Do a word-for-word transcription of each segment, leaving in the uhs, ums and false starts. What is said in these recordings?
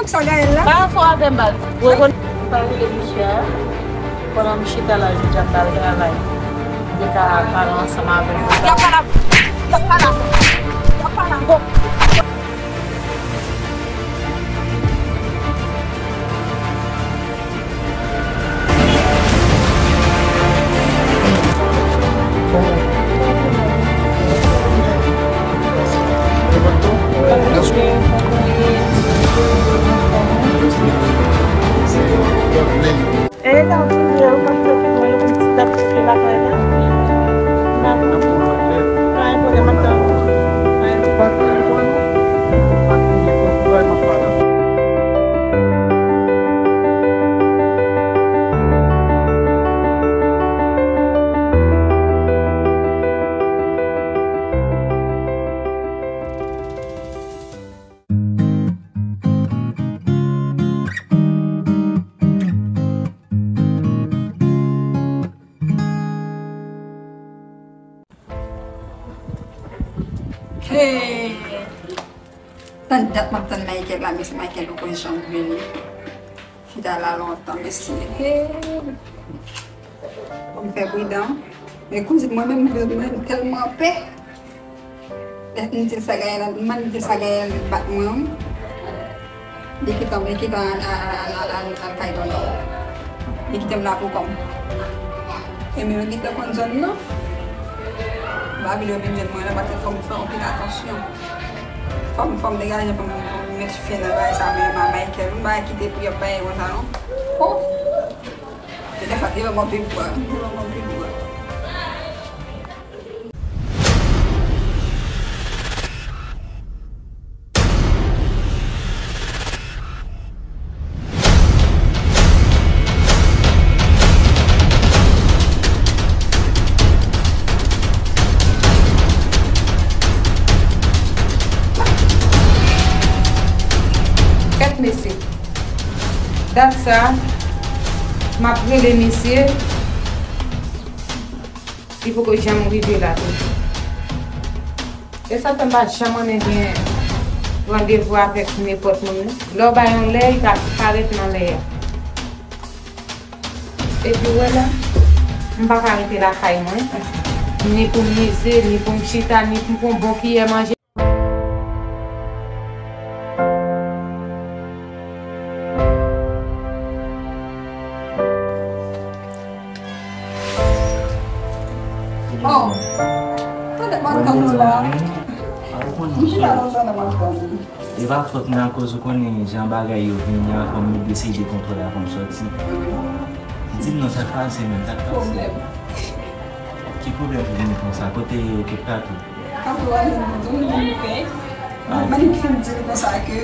Sa Gaël la? Pa fò avè m, baz. Ou rekonèt? M pa rele misye a. Pandan m chita la, jodi a m t al travay. M te ka pale ansanm avè l. Y ap pale ak, y ap pale ak, y ap pale ak. Hey! Tann dat m ap tann Michael la, men se Michael poko janm vini. Chita la lontan, mesye. Hey! Fò m fè pridan. Men kouzin mwen menm, mwen tèlman pè. Lè m di l sa Gaël, m di l sa Gaël bat mwen, wi. Li kite m, li kite m al, al, al, al, al kay tonton. Li kite m la pou kò m. E men yo gentan konn zòn nan. M pa vle yo vin jwenn mwen la, paske fò m fè anpil atansyon. Fò m, fò m degaje pou m, pou m met fen nan bagay sa, men ma Michael, m pa kite pou y ap bay konsa non. Oh! Yo te fè devan mwen pi bwa, devan mwen pi bwa. Kèt mesye. Dat sa, m ap rele misye. Li poko janm rive la tou. E sa fè m pa janm renmen gen randevou avèk nenpòt moun. Lè w bay yon lè, li ka parèt nan lè a. Epi w wè la, m pa ka rete lakay mwen, ni pou m mize, ni pou m chita, ni pou m pran bon kiyè manje. Oh, tande m ap tann ou la. Ou chita nan zòn nan m ap tann ou. E pa fòt mwen akoz ou konnen jan bagay yo vini an, fò m deside kontwòl la pou m sòti. Di m non, sa k pase menm, sa k pase? Pwoblèm. Ki pwoblèm pou vini konsa? Kote, kote Kato? Kato a vin di m li pè. Ah, ok. Mwen li fin di l konsa ke,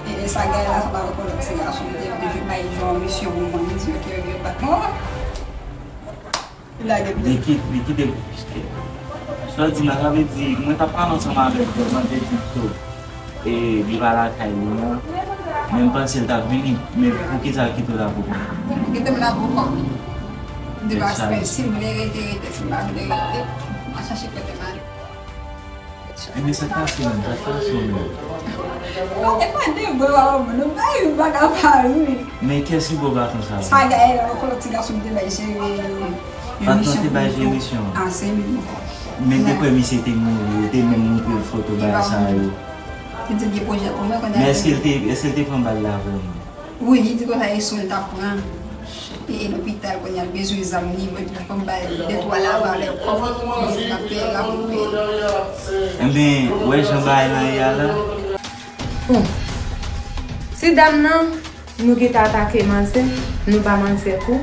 e, e sa Gaël la, sa pa yon kolòk ti gason, li te vle jwe bay yon misyon pou mwen, li di ok, yo bat mwen. Li lage m. Li ki-, li kite. Sa di nan, sa vle di, mwen t ap pale ansanm avèk ou, mwen te di tou. E li pa lakay li an. Men m panse l t ap vini. Men poukisa l kite w la pou kont ou? Kite m la pou kò m. M te pa espere si m vle rete, rete, si m pa vle rete, m a chache kote m ale. Ebyen, sa k pase menm? Sa k pase w menm? E pa de bò, non, bay yon bagay pa ri. Men kiyès ki bo baton sa? Sa Gaël la, yon kolòk ti gason m te bay jere. Patnè te bay jere misyon an. Ah, se li. Men depi misye te mouri, yo te menm montre l foto bagay sa yo. Li di l gen pwojè pou mwen, kounye a. Men èske l te, èske l te pran bal la vrèman? Wi, li di konsa e swen l t ap pran. E, e lopital, kounye a l bezwen zam, li menm li konn bay de twa lavalè kòb, li di l ap peye la pou l peye. Enben, w wè jan bagay lan ye a la? Bon, ti dam nan, nou gentan atake manzè, nou ba manzè kou.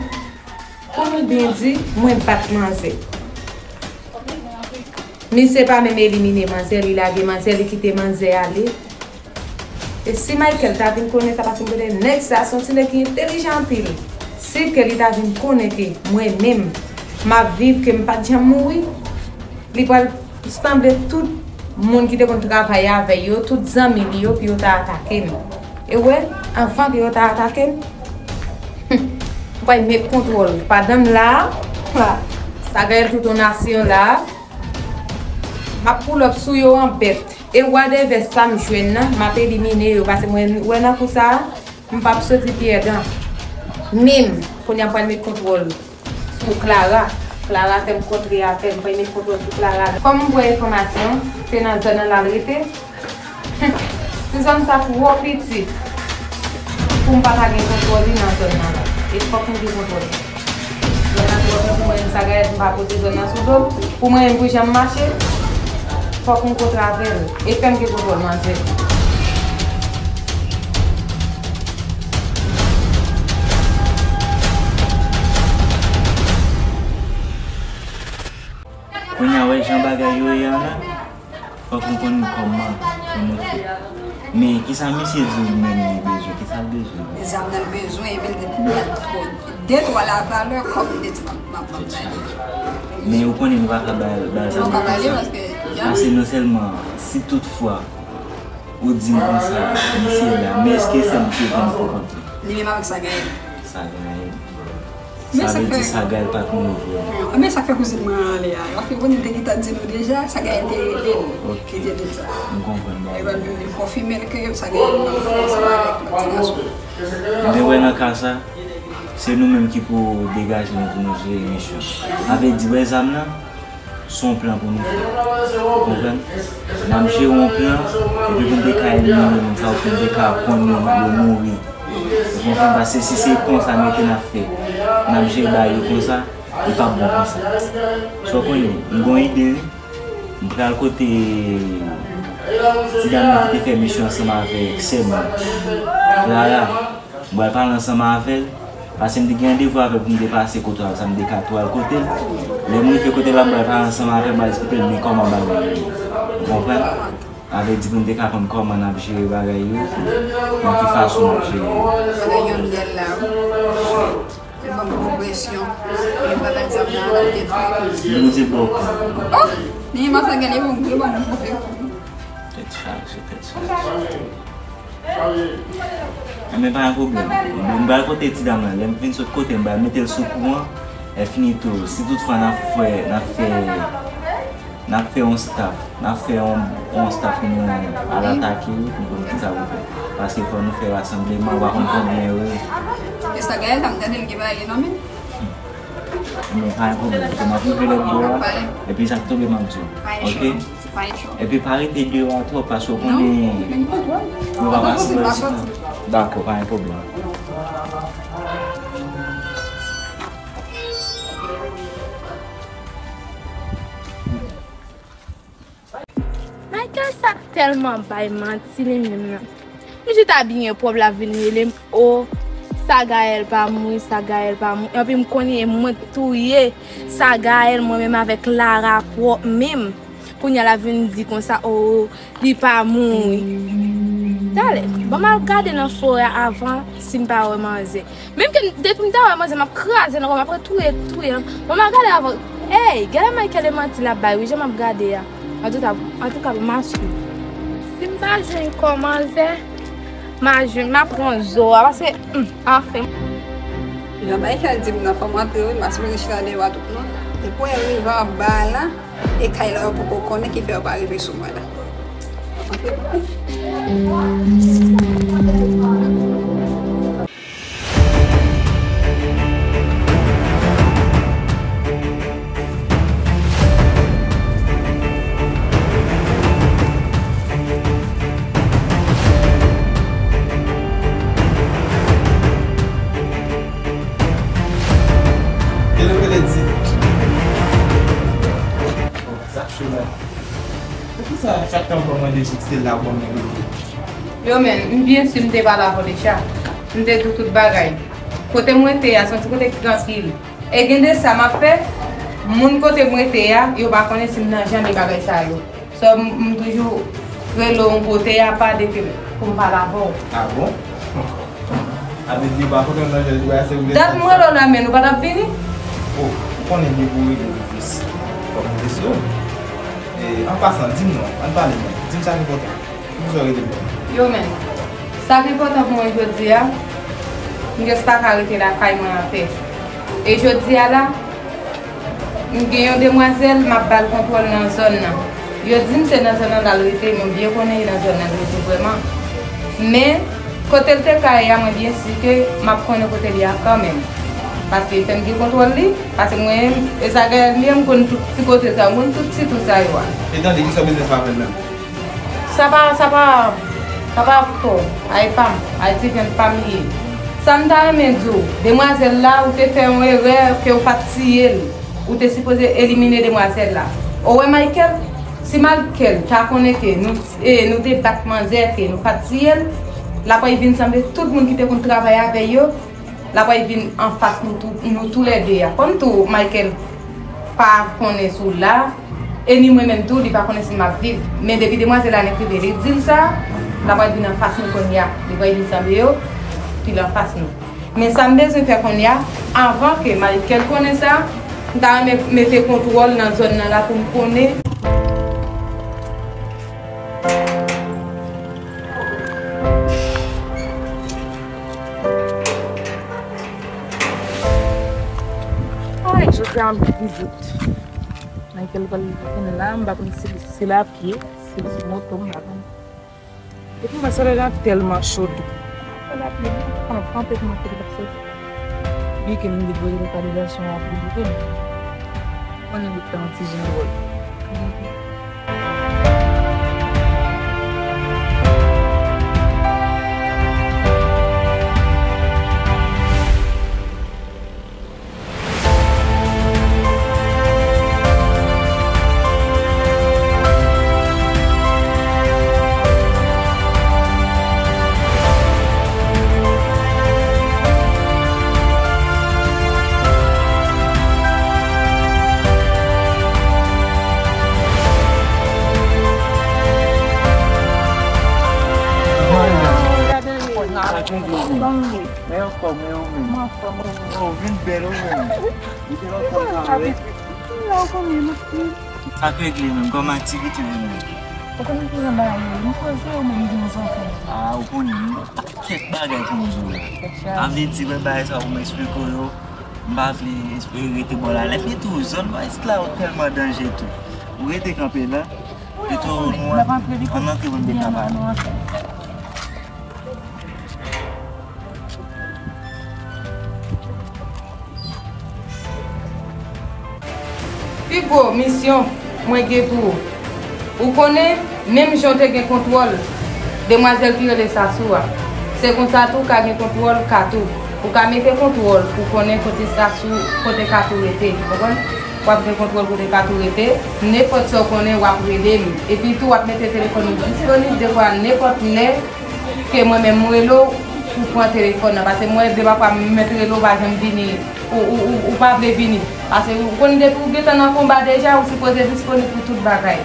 Pou nou byen di, mwen bat manzè. Misye pa menm elimine manzè, li lage manzè, li kite manzè ale. E si Michael ta vin konnen sa, paske m konnen nèg sa se yon ti nèg ki entèlijan anpil. Si ke li ta vin konnen ke mwen menm, m ap viv, ke m pa t janm mouri, li pral sanble tout moun ki te konn travay avè yo, tout zanmi li yo, pou yo ta atake m. E w wè, anvan ke yo ta atake m, m pral met kontwòl. Pandan m la a, sa Gaël tout yon nasyon la a, m ap pull up sou yo an bèt. E whatever sa m jwenn nan, m ap elimine yo, paske mwen wè nan kou sa a, m p ap soti pyèdan. Menm, kounye a m pral met kontwòl sou Clara. Clara fè m kontre avè l, m pral met kontwòl sou Clara. Kòm m pran enfòmasyon, se nan zòn nan l al rete. Ti zòn sa twò piti pou m pa ta gen kontwòl li nan zòn nan la. E fòk m gen kontwòl li. Zòn nan twò piti pou mwen menm, Sagayèl, m pa pote zòn nan sou do m. Pou mwen menm, pou jan m mache, fòk m kontre avè l. E fè m gen kontwòl manzè. Kounye a, wè jan bagay yo ye an la, fòk nou konn kòman pou nou fè. Men, kisa misye di w li menm li bezwen? Kisa l bezwen? Zam nan l bezwen, epi l te di m de twa lavalè kòb li te di m ap, m ap, m ap bay li. Men ou konnen nou pa ka ba l, ba l zam nan konsa. Paske non sèlman, si toutfwa ou di m konsa, misye la, men èske se misye konn pou kont li? Li menm avèk Sagayèl. Sagayèl. Sa vle di Sagayèl pa konn vrè. Men sa k fè kouzin mwen an ale a. Paske konnen m te gentan di nou deja, Sagayèl te rele l. Ok. Li te di sa. M konprann bagay. Epi li konfime l ke Sagayèl nan ansanm avèk lòt ti gason. Men wè nan ka sa, se nou menm ki pou degaje nou pou nou jere misyon. Sa vle di, wè zam nan, se yon plan pou nou fè. Ou konprann? N ap jere yon plan, epi pou n te ka elimine moun sa yo, pou n te ka konn yo, yo mouri. Ou konprann? Paske si se konsa nou te n ap fè, n ap jere bagay yo konsa, li p ap bon konsa. Sa w konnen, m gon ide, wi. M pral kote ti dam nan ki te fè misyon ansanm avèk sè m nan, Clara. M pral pale ansanm avè l, paske m te gen randevou avè l pou m te pase kote w sa, m te ka tou al kote l. Lè m rive kote l la, m pral pale ansanm avè l, m pral eksplike l men kòman bagay yo ye. Ou konprann? Avè di pou m te ka konn kòman n ap jere bagay yo, nan ki fason n ap jere yo. Bagay yo myèl la, wi. Li ban m gwo presyon. Li pa bay zam nan, l ap detwi. Li mete bòkò. Oh! Li masange, li ban m, li ban m gwo fè kou. Tèt chaje, tèt chaje. Enben, pa gen pwoblèm. M pral kote ti dam nan. Lè m vin sot kote, m pral mete l sou kouran. Lè fini tou, si toutfwa n ap fè, n ap fè, n ap fè yon staff, n ap fè yon, yon staff pou nou al atake yo, pou nou konn kisa pou fè. Paske fò nou fè rasanbleman, ou pa konn konbyen yo ye. E sa, Gaël, sa m tande l gen bagay nan men l. Men pa gen pwoblèm. Se m ap rive lòt bò a. Epi sa k tonbe m ap di w. Oke? Epi pa rete deyò a twòp paske w konnen yo pa pase bò isit la. Dakò, pa gen pwoblèm. Michael sa tèlman bay manti li menm nan. M chita byen pwòp la vin rele m, o, sa Gaël pa mouri, sa Gaël pa mouri. Anpi m konnen e mwen k touye sa Gaël, mwen menm avèk Lara pwòp menm. Kounye a l ap vin di konsa, o, li pa mouri. Talè, ban m al gade nan forè a avan si m pa wè manzè. Menm ke depi m ta wè manzè, m ap kraze l ankò, m ap retouye, touye l. Bon, m ap gade avan. Ey, gade Michael e manti l ap bay, wi, jan m ap gade a. Antouka, antouka, m a swiv. Si m pa jwenn kò manzè, m a jwenn, m a pran zo a, paske, hmm, anfen. Jan Michael di m nan, fò m antre, wi, m pa sipoze chita deyò a tout non. Depi w rive anba la, e kay la yo poko konnen ki fè yo pa rive sou mwen la. Kèlè ou kèlè di? Zak Chonè. Poukisa chak tan w ban mwen de jou, se la w ban mwen rete? Yo, men, m byen si m te pale avè w deja. M te di w tout bagay. Kote m rete a, se yon ti kote ki trankil. E gen de sa m ap fè, moun kote m rete a, yo pa konnen si m nan jan de bagay sa yo. So, m, m toujou rele w yon kote apa depi pou m pale avè w. Ah bon? Sa vle di yo pa konnen w nan jan de bagay se ou ki... Dat m rele w la, men ou pa t ap vini? Oh, ou konnen depi w rele m jis fòk m te sou. E, an pasan, di m non, ann pale non, di m sa k enpòtan. Poukisa w rele m? Yo, men, sa k enpòtan pou mwen jodi a, m jis pa ka rete lakay mwen anpè. E jodi a la, m gen yon demwazèl, m ap ba l kontwòl nan zòn nan. Yo di m se nan zòn nan l al rete, mwen byen konnen e nan zòn nan l rete vrèman. Men, kote l te ka ye a, mwen byen si ke m ap konnen kote l ye a kanmenm. Paske li fè m gen kontwòl li, paske mwen, e sa Gaël li ye, m konn tout ti kote sa, m konn tout sitou sa yo a. E tande, kisa w bezwen fè avè l menm? Sa pa, sa pa, sa pa twò, a e pa m, a e ti jèn pa m li ye. Sa m ta renmen di w, demwazèl la, ou te fè yon erè ke w pa t tiye l. Ou te sipoze elimine demwazèl la. Ou wè Michael, si Michael ta konnen ke nou, e, nou te bat manzè, ke nou pa t tiye l, l ap pral vin sanble tout moun ki te konn travay avè yo, l ap pral vin anfas nou tou, nou toulède a. Kòm tou Michael pa konnen si w la, e ni mwen menm tou, li pa konnen si m ap viv. Men depi demwazèl la nèk rive, li di l sa, l ap pral vin anfas nou kounye a. Li pral vin sanble yo, pil anfas nou. Men sa m bezwen fè kounye a, anvan ke Michael konnen sa, m ta renmen mete kontwòl nan zòn nan la pou m konnen. Ay, jodi a m gen vizit. Michael pral vin la, m pa konn si, si l apye, si l sou moto, m pa konn. Epi mwen, solèy la tèlman cho tou. Fè lapli, m ap kanpe pou mwen kote l ap soti. Byen ke m depoze lokalizasyon an pou li vin. Konnen wout la yon ti jan dwòl. Mwen anfòm, e ou menm? Mwen anfòm, e ou menm? Oh, vin bèl ou menm. Li te lontan sa, wi. Sa k regle menm, kòm aktivite ou menm? Ou konnen kijan bagay yo ye, m poze, ou menm gen zanfan. Ah, ou konnen, wi. Kèk bagay pou m di w la. Sa vle di, wè, bagay sa pou m eksplike w yo, m pa vle rete bò la. Epi tou, zòn Nòdès la, yo tèlman danje tou. Ou rete kanpe la, pito nou ann antre pou n te ka pale. Pi gwo misyon mwen gen pou ou. Ou konnen, menm jan w te gen kontwòl demwazèl ki rele Sasou a, se konsa tou w ka gen kontwòl Katou. Ou ka mete kontwòl pou konnen kote Sasou, kote Katou rete. Ou konprann? W ap gen kontwòl kote Katou rete. Nenpòt sa w konnen, w ap rele m. Epi tou, w ap mete telefòn ou disponib dekwa nenpòt lè ke mwen menm m rele w, ou pran telefòn nan. Paske mwen, de pafwa, m mèt rele w, w pa janm vini, ou, ou, ou, ou pa vle vini. Paske ou konn depi w gentan nan konba deja, ou sipoze disponib pou tout bagay.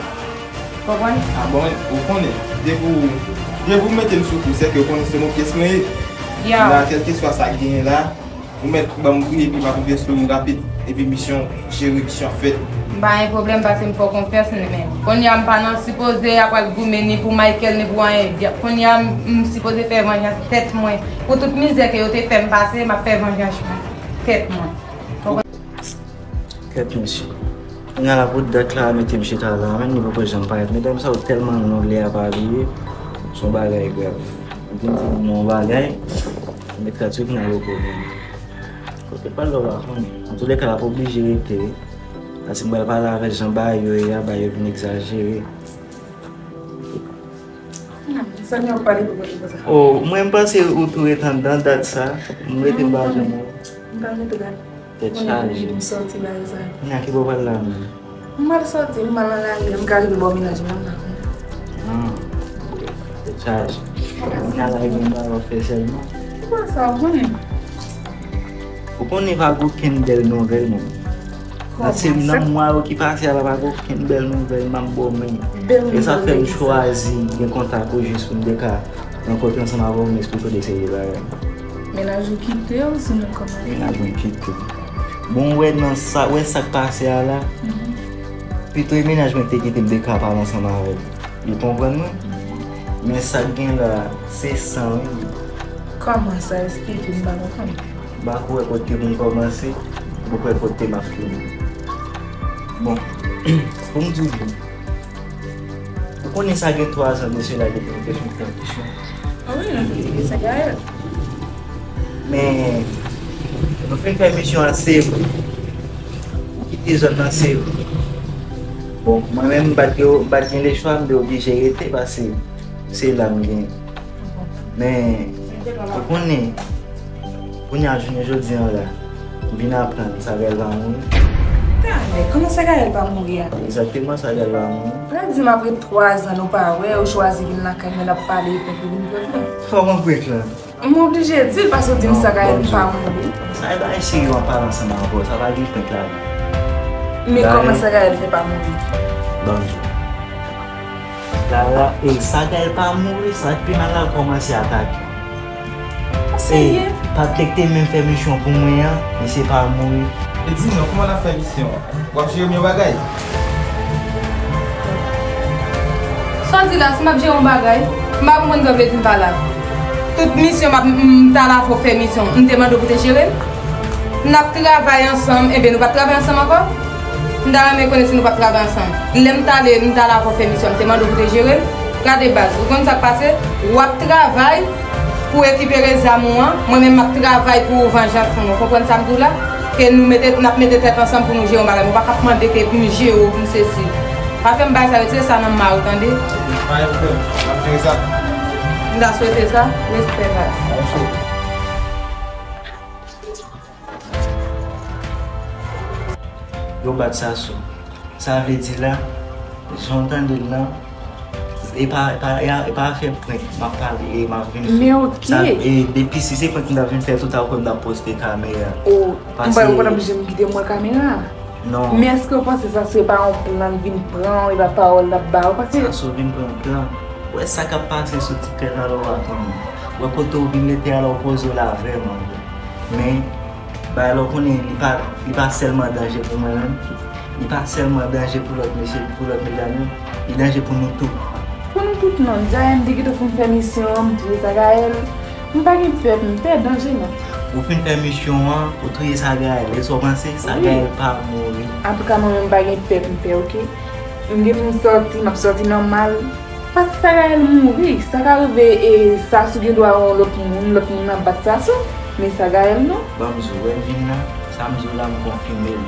Konprann? Ah bon, ou konnen, depi w, depi w mete m sou kou, sèke ou konnen se mon pyès mwen ye. Ya. La, kèlkeswa sa k genyen la, ou mèt ban m briye epi m ap vin sou ou rapid, epi misyon jere, misyon fèt. M pa gen pwoblèm paske m fè w konfyans, men kounye a m pa nan sipoze ap al goumen ni pou Michael ni pou anyen. Kounye a m, m sipoze fè vanjans tèt mwen. Pou tout mizè ke yo te fè m pase, m ap fè vanjans tèt mwen. Kèt mesye. Kounye a la pou dat la mete m chita la, menm li poko janm parèt. Medam sa yo tèlman long lè a pa rive, se yon bagay grav. M te di nou yon bagay, m mèt kat sou kounye a yo konnen. Kote pral la w pa konnen. Antoulèka l ap oblije rete wi. Paske m pral pale avè l jan bagay yo ye a, bagay yo vin egzajere. Sa gen w ap pale pou kote konsa? Oh, mwen m panse ou tou ret anndan dat sa. M rete m pa janm wè w. M pa rete gade. Tèt chaje. M sòti bagay sa. Kounye a ki bò w pral la menm? M pral sòti, m pral nan lari, m ka rive bò mennaj mwen, m pa konnen. Ah, tèt chaje. Kounye a la e gen bagay w ap fè sèlman. Ki bò sa, ou konnen? Ou konnen pa gen okenn bèl nouvèl menm. Nan se nan mwa yo ki pase a la pa gen okenn bèl nouvèl m ap ba w menm. E sa fè m chwazi gen kontak ou jis pou m te ka rankontre ansanm avè w, m eksplike w de seri de bagay. Mennaj ou kite w, sinon kòman? Mennaj mwen kite m. Bon, ou wè nan sa, wè sa k pase a la? Pito e mennaj mwen te kite m te ka pale ansanm avè l. Ou konprann mwen? Men sa k gen la, se san wi. Kòman sa? Eksplike m, m pa konprann. M pa ko wè kote pou m kòmanse, m poko wè kote m ap fini. Bon, pou m di w byen, Konnen sa gen twa zan de sela depi nou te fin fè misyon. Ah wi, nou te kite sa Gaël. Men, nou fin fè misyon an, se vre. Nou kite zòn nan, se vre. Bon, mwen menm, m pa t gen, m pa t gen lechwa, m te oblije rete, paske se la m gen. Men, ou konnen, kounye a jounen jodi an la, m vin aprann sa Gaël pa mouri. Talè, kòman sa Gaël pa mouri a? Egzakteman, sa Gaël pa mouri. Pral di m apre twa zan nou pa wè, ou chwazi vin lakay mwen, n ap pale, epi ou vin prank mwen. Fò mwen prank lan. M oblije di l, paske w di m sa Gaël pa mouri. Sa e bagay serye w ap pale ansanm avè w, sa pa gen prank ladan. Men kòman sa Gaël fè pa mouri? Ban m di w. Clara, e sa Gaël pa mouri, sa k pi mal la kòmanse atake. Sa serye? Patrick te menm fè misyon pou mwen an, misye pa mouri. E di non, kòman n ap fè misyon an? W ap jere m yon bagay? Sa w di la, si m ap jere yon bagay, m pa konprann sa w vle di m pa la. Tout misyon m ap, m, m ta la fò fè misyon, m te mande w pou te jere m? N ap travay ansanm, enben nou p ap travay ansanm ankò? M ta renmen konnen si nou p ap travay ansanm. Lè m t ale, m t al avè w fè misyon, m te mande w pou te jere l. Gade baz, ou konn sa k pase? W ap travay pou w rekipere zam ou an, mwen menm m ap travay pou vanjans mwen. Ou konprann sa m di w la? Ke nou mete, n ap mete tèt ansanm pou nou jere yon bagay. Mwen pa ka ap mande ke pou m jere w, pou m sesi. Pa fè m bagay sa, retire sa nan men w, tande? Pa gen pwoblèm, m ap jere sa. M ta swete sa, respè baz. Yo bat Sasou. Sa vle di la, jan w tande l lan, e pa, e pa, e pa, e pa afè prank, m ap pale, e m ap vin fè. Men oke. Sa, e depi si se prank m t ap vin fè, tout a w kwè m t ap poste kamera. O, m pa, ou pa t ap janm kite m wè kamera a. Non. Men èske w panse Sasou e pa yon plan l vin pran w, e pa pawòl l ap ba w? Paske Sasou vin pran plan. Ou wè sa k ap pase sou ti tèt alò w a konnen. Ou wè kote w vin rete alò w poze w la vrèman. Men, bagay la w konnen, li pa, li pa sèlman danje pou mwen menm. Li pa sèlman danje pou lòt mesye, pou lòt medam yo. Li danje pou nou tout. Pou nou tout non. Dayè m te gentan fin fè misyon an, m touye sa Gaël. M pa gen pè pou m pè danje non. Ou fin fè misyon an, ou touye sa Gaël. E sa w panse? Sa Gaël pa mouri. Antouka mwen menm m pa gen pè pou m pè, oke? M gen pou m sòti, m ap sòti nòmal. Paske sa Gaël mouri, sa ka rive e Sasou gen dwa wè yon lòt moun, lòt moun nan bat Sasou, men sa Gaël non. Ban m di w, wè m vin la, sa m di w la m konfime l.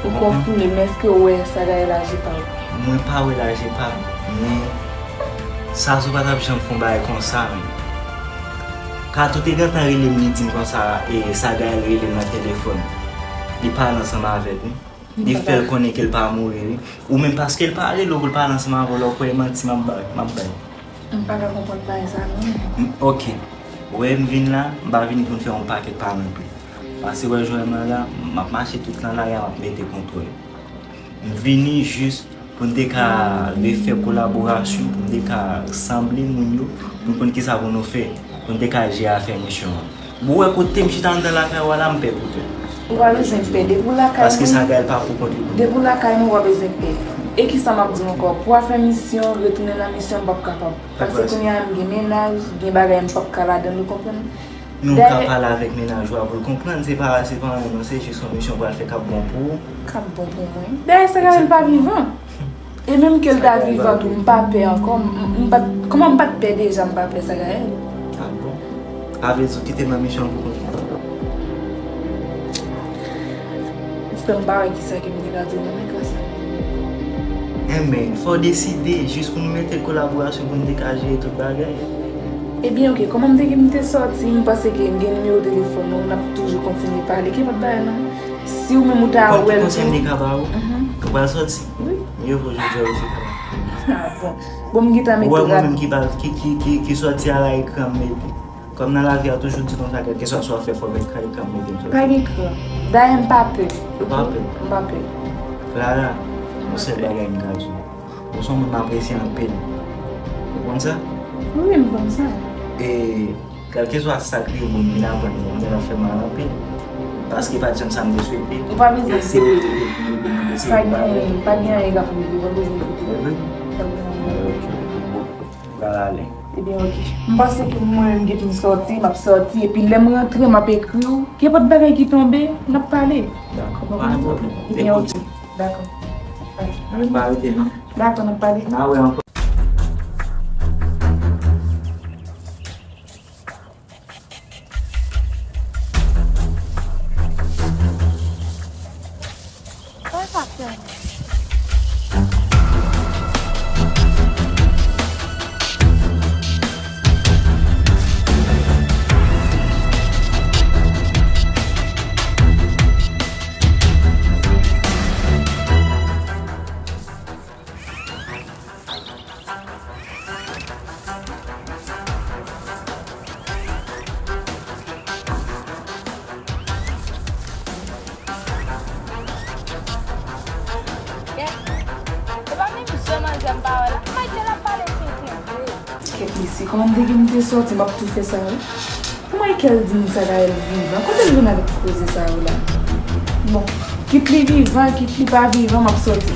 Ou konfime, men èske w wè sa Gaël aji pa w? Mwen pa wè l aji pa m, men Sasou pa t ap janm fè yon bagay konsa menm. Kato te gentan rele m, li di m konsa, e sa Gaël rele m nan telefòn. Li pale ansanm avè l wi. Li fè l konnen ke l pa mouri wi. Ou menm paske l pa rele w pou l pale ansanm avè w la, ou kwè e manti m ap bay, m ap bay. M pa ka konprann bagay sa non. M, oke. Ou wè m vin la, m pa vini pou m fè yon pakèt pale anpil. Paske wè jan m la, m ap mache tout nan lari a, m ap mete kontwòl. M vini jis pou n te ka refè kolaborasyon, pou n te ka sanble moun yo, pou n konn kisa pou nou fè, pou n te ka jere afè misyon an. Bon, ou wè kote m chita anndan lakay ou a la, m pè pou tèt. Ou pa bezwen pè, depi w lakay mwen. Paske sa Gaël pa pou kont li pou mwen. Depi w lakay mwen, ou pa bezwen pè. E kisa m ap di w ankò? Pou afè misyon, retounen nan misyon, m p ap kapab. Paske kounye a m gen mennaj, gen bagay m p ap ka ladan l, ou konprann? Men w ka pale avèk mennaj ou a pou l konprann, se pa, se pa anyen non, se jis yon misyon w pral fè k ap bon pou ou. K ap bon pou mwen. Dayè, sa Gaël pa vivan. E menm ke l ta vivan tou, m pa pè ankò. M, m, m pa t, kòman m pa t pè deja, m pa pè sa Gaël? Ah bon? A vle di w kite m nan misyon an pou kont ou? Frè m, m pa wè kisa ke m te ka di w nan ka sa. Enben, fò w deside, jis pou nou mete kolaborasyon pou n te ka jere tout bagay. Ebyen, oke, kòman m te, m te sòti, m panse ke m gen nimewo telefòn ou, n ap toujou kontinye pale, gen lòt bagay non. Si ou menm ou ta wè l tou. Konn ki konsèy m te ka ba ou? Mhm. Ou pral sòti? Wi. Mye vo jodi a ou te ka. Ah bon. Bon, m gentan mete rad. Ou wè mwen menm ki pa, ki, ki, ki, ki sòti a la ekran m mete. Kòm nan lavi a toujou di konsa, kèlkeswa sa w ap fè, fò w mete kay kanpe gen sòti. Pa gen kran. Dayè, m pa pè. Ou pa pè? M pa pè. Clara, yon sèl bagay m ka di w. Ou se yon moun m apresye anpil. Ou konn sa? Wi, m konn sa. E kèlkeswa sa k rive m, m vin aprann, m konn sa fè mal anpil. Paske pa t janm sa m te swete. Ou pa bezwen enkyete w. Pa gen, pa gen anyen k ap rive, ou pa bezwen enkyete w. Pa gen anyen. Pral ale. Ebyen, oke. M panse pou mwen menm, m gen pou m sòti, m ap sòti. Epi lè m rantre, m ap ekri w. Gen lòt bagay ki tonbe, n ap pale. Dakò, pa gen pwoblèm. Ebyen, oke. Dakò. Ann pa rete, non? Dakò, n ap pale. N a wè ankò. Isi, kòman m te gen m te sòti, m ap tou fè sa wi. Pou Michael di m Sagaël vivan, kote l vin avèk koze sa yo la? Bon, kit li vivan, kit li pa vivan, m ap sòti.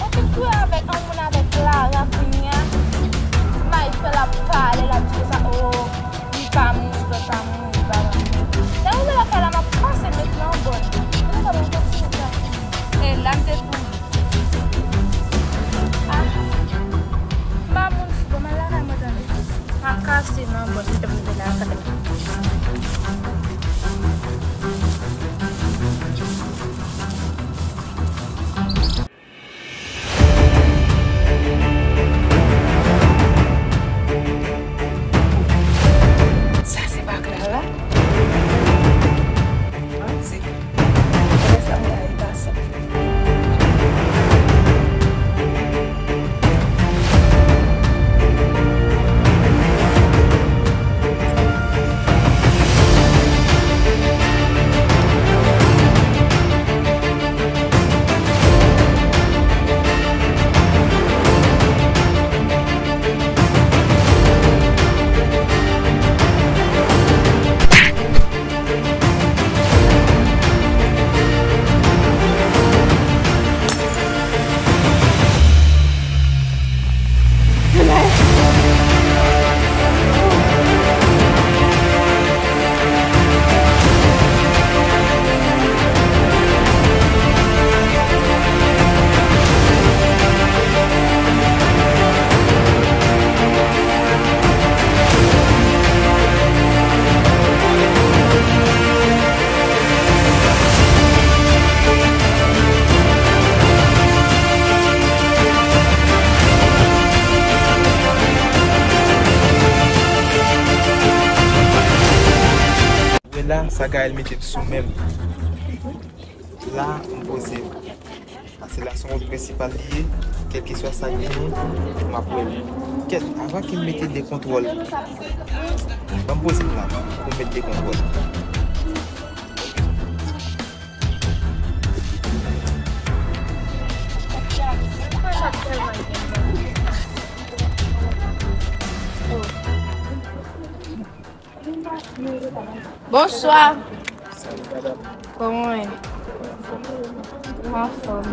Ou fin kouri avèk yon moun avèk Clara kounye a. Michael ap pale, l ap di konsa, oh, li pa mouri, frè pa mouri, li pa mouri. Lè m rive lakay la, m ap pase met nan bòn. Kote sa mwen kontinye sa? E la m te kouri. Ah, m pa moun fou, bon, m al lakay mwen tande. M ap kase nan bòn, m te mete lakay la. Sa se pa Clara? Manti. Wè sa m ta ye pase. Wè la, Sagaël mete l sou men m. La, m poze m. Paske la se yon wout prensipal li ye, kèlkeswa sa k vini, m ap wè l. Kèt, avan ke m mete dekontwòl, ban m poze m la, pou m met dekontwòl. Bonswa. Kòman w ye? Ou anfòm?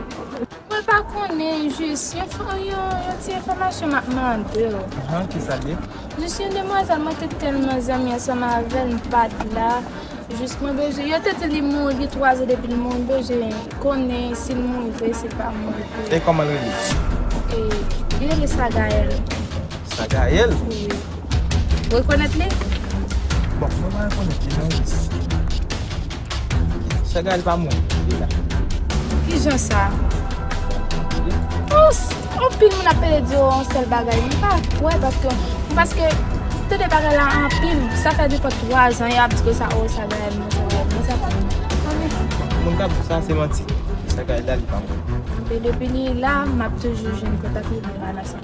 Mwen pa konnen, jis yon, yon, yon ti enfòmasyon m ap mande w. Ahan, kisa l ye? Jis yon demwazèl, mwen te tèlman zanmi ansanm avè l, m pa t la. Jis mwen bezwen, yo te di li mouri gen twa zan depi l mouri, m bezwen konnen si l mouri vre, si l pa mouri vre. E kòman l rele? E, li rele Sagaël. Sagaël? Wi. Ou rekonèt li? Bon, mwen pa rekonèt li non, jis. Sagaël pa mouri, li la. Kijan sa? Oh, s-, anpil moun ap pede di yo yon sèl bagay. M pa kwè paske, paske m tande bagay la anpil. Sa fè depi twa zan y ap di konsa, oh, Sagaël mouri, Sagaël mouri. Sa pa mouri. Moun k ap di sa se manti. Sagaël la, li pa mouri. Anben, depi li la, m ap toujou jwenn kontak li, li la nan sa.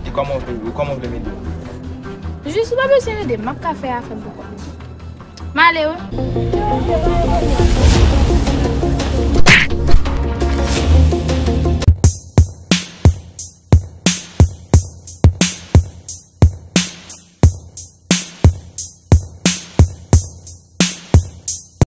E kòman w vle, kòman w vle m ede w? Jis ou pa bezwen ede m, m ap ka fè afè m pou kont mwen. M ale wi.